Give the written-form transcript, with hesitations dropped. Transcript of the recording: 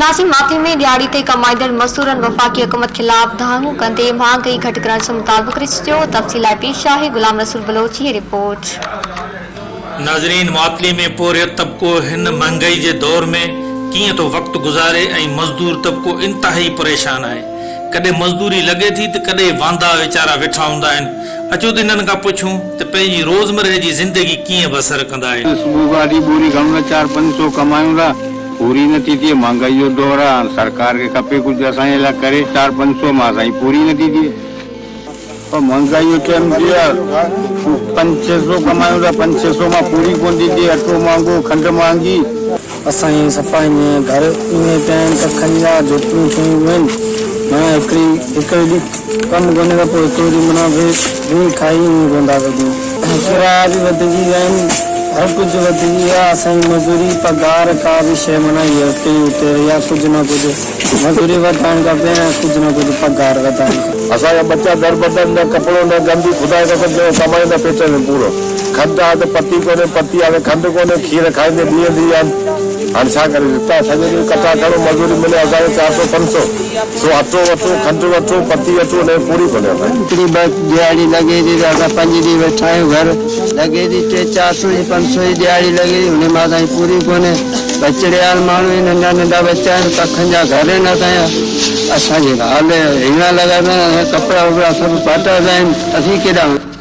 ناظم ماتلي ۾ ڏهاڙي تي ڪمائيندڙ مزدورن وفاقي حڪومت خلاف دانهون ڪندي مهانگائي گهٽ ڪرڻ جو مطالبو ڪري ڇڏيو، تفصيل لاء پيش آهي غلام رسول بلوچ جي رپورٽ. ناظرين ماتلي ۾ پورهيت طبقو هن مهنگائي جي دور ۾ ڪيئن ٿو وقت گذاري ۽ مزدور طبقو انتهائي پريشان آهي ڪڏهن مزدوري لڳي ٿي ته ڪڏهن واندا ويچارا ويٺا هوندا آهن اچو ته انهن کان پڇون ته پنهنجي روزمرهه جي زندگي ڪيئن بسر ڪندا آهن. صبح کان وٺي ٻوري کڻون ٿا چار 500 ڪمايون ٿا پوري نه ٿي ٿئي مھانگائي جو دور آ ھاڻ سرڪار کي کپي ڪجھ اسان جي لاء ڪري چار 500 مان اسان جي پوري نه ٿي ٿئي. پر مھانگائي جو ٽيم ٿي ويو آ پنج ڇھ سو ڪمايون ٿا پنج ڇھ سو مان پوري ڪون ٿي ٿئي اٽو مھانگو کنڊ مھانگي. اسان جي صفا ائين گهر ائين پيا آهن ڪکن جا جهوپڙيون ٺهيون آهن معنيٰ هڪڙي هڪڙي ڏينهن ڪم ڪونهي ته پوء هڪڙو ڏينهن معنيٰ ويهي کائي ائين ڪونه ٿا سگهون ڪرايا به وڌجي ويا آهن هر ڪجهه وڌجي ويو آهي اسان جي مزوري پگهار ڪا به شيء معنيٰ هيء اتي ئي اتي رهي آهي ڪجهه نه ڪجهه مزوري وڌائڻ کپي ۽ ڪجهه نه ڪجهه پگهار وڌائڻ کپي. اسان جا ٻچا دربدر نه ڪپڙو نه گندي خدا جي قسم جيڪو ڪمائين ٿا پيٽ ۾ پورو کنڊ آ ته پتي ڪونهي پتي آ ته کنڊ ڪونهي کير کائيندي ڏينهن ٿي ويا آهن هاڻي ڇا ڪري رتا سڄو ڏينهن ڪٽا کڻو مزوري ملي اسان کي چار سو پنج سو سو اٽو وٺون کنڊ وٺون پتي وٺون ان ۾ پوري ڪونهي اسان کي. هڪڙي ٻه ڏهاڙي لڳي ٿي ته اسان پنج ڏينهن ويٺا آهيون گهر لڳي ٿي ٽي چار سو جي پنج سو جي ڏهاڙي لڳي ٿي انهي مان اسان جي پوري ڪونهي ٻچڙيال ماڻهو آهن ننڍا ننڍا ٻچا آهن ڪکن جا گهر آهن اسان جا اسان جي حال هيڻا لڳا پيا آهن اسان جا ڪپڙا وپڙا سڀ ڦاٽا پيا آهن اسين ڪيڏانهن.